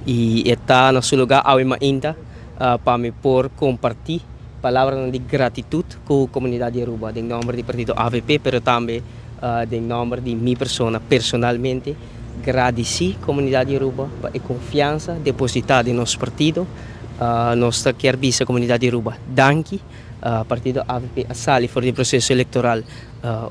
Y e ta na su lugar awe mainta pa mi por comparti palabranan di gratitud cu comunidad di Aruba den nomber di partido avp, pero tambe den nomber di mi persona personalmente gradici comunidad di Aruba pa e confiansa deposita den nos partido. Nos ta kier bisa comunidad di Aruba danki. Partido avp a sali for di e proceso electoral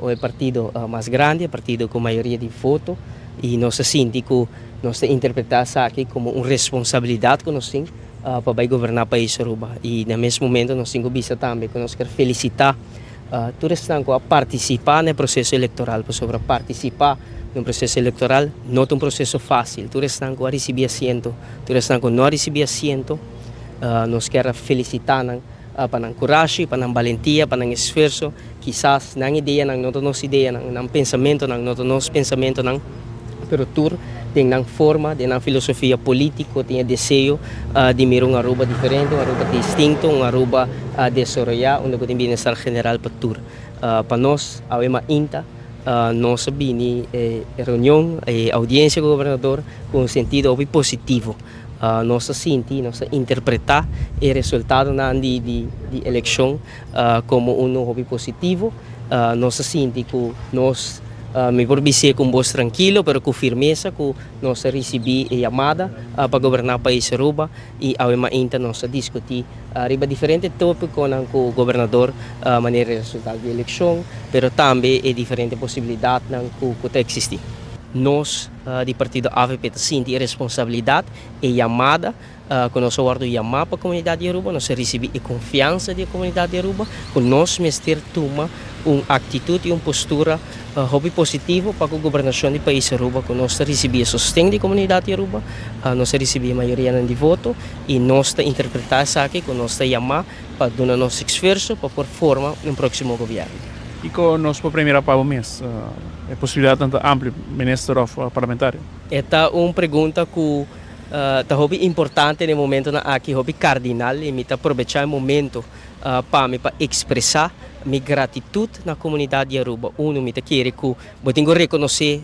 o e partido mas grandi, e partido cu mayoria di voto, y nos ta sinti cu nos ta interpreta esaki como un responsabilidad cu nos tin pa bay goberna pais Aruba. Y na mes momento nos tin cu bisa tambe cu nos kier felicita tur esnan cu a participa na e proceso electoral, pasobra participa den un proceso electoral no ta un proceso facil. Tur esnan cu a ricibi asiento, tur esnan cu no a ricibi asiento, nos kier a felicita nan pa nan kurashi, pa nan balentia, pa nan esfuerso. Kisas nan ideanan no ta nos ideanan, nan pensamentonan no ta nos pensamentonan, pero tur den nan forma, den nan filosofia politico tin e deseo di mira un Aruba diferente, un Aruba distinto, un Aruba desaroya unda cu tin bienestar general pa tur. Pa nos awe mainta nos a bini e reunion, e audiencia cu Gobernador cu un sentido hopi positivo. Nos ta sinti, nos ta interpretá e resultadonan di di elekshon komo unu hopi positivo. Nos ta sinti ku nos, mi por bis'é ku un bos trankilo pero ku firmesa ku nos a risibí e yamada pa goberná pais Aruba i awe mainta nos ta diskutí riba diferente tópikonan ku gobernador manera e resultado di elekshon pero tambe e diferente posibilidatnan ku ta eksistí. Nos di partido avp ta sinti e responsabilidat, e yamada ku nos a wòrdu yamá pa komunidat di Aruba, nos a risibí e konfiansa di e komunidat di Aruba ku nos mester tuma un aktitut i un postura hopi positivo pa ku gobernashon di pais Aruba, ku nos ta risibí e sosten di komunidat di Aruba, nos a risibí e mayorianan di voto i nos ta interpretá esaki ku nos ta yamá pa duna nos esfuerso pa por forma un próksimo gobièrnu. Kiko nos por premira pa bo mes? E posibilidatnan ta amplio, minister òf parlamentario? E ta un pregunta ku ta hopi importante den e momentonan aki, hopi kardinal, i mi ta probechá e momento pa mi pa ekspresá mi gratitut na komunidat di Aruba. Unu, mi ta kere ku bo tin ku rekonosé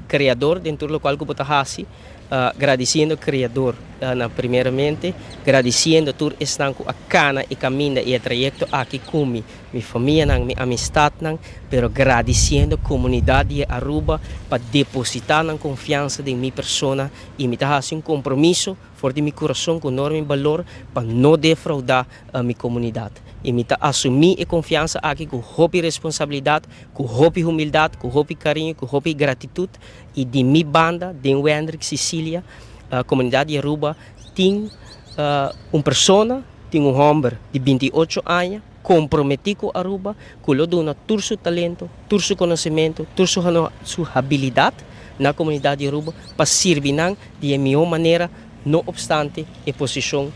Kreador den tur lokual ku bo ta hasi. Gradisiendo Kreador na primeramente, gradisiendo tur esnan ku a kana e kaminda i e trayekto aki ku mi, mi famianan, mi amistatnan, pero gradisiendo komunidat di e Aruba pa depositá nan konfiansa den mi persona i mi ta hasi un kompromiso for di mi kurason ku enorme balor pa no defraudá mi komunidat. I mi ta asumí e konfiansa aki ku hopi responsabilidat, ku hopi humildat, ku hopi kariño, ku hopi gratitut. I di mi banda, den Wendrick Cicilia, komunidat di Aruba tin un persona, tin un hòmber di 28 aña komprometí ku Aruba, ku lo duna tur su talento, tur su konosementu, tur su su habilidat na komunidat di Aruba pa sirbi nan di e mihó manera, no opstante e posishon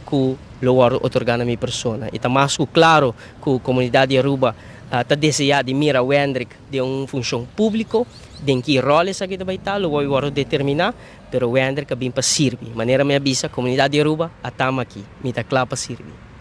ku lo wòrdu otorgá na mi persona. I ta mas ku klaro ku komunidat di Aruba ta deseá di mira Wendrick den un funshon públiko. Den ki ròl esaki ta bai ta lo wòrdu wòrdu determiná, pero Wendrick a bin pa sirbi. Manera mi a bisa, komunidat di Aruba a tama aki. Mi ta kla pa sirbi.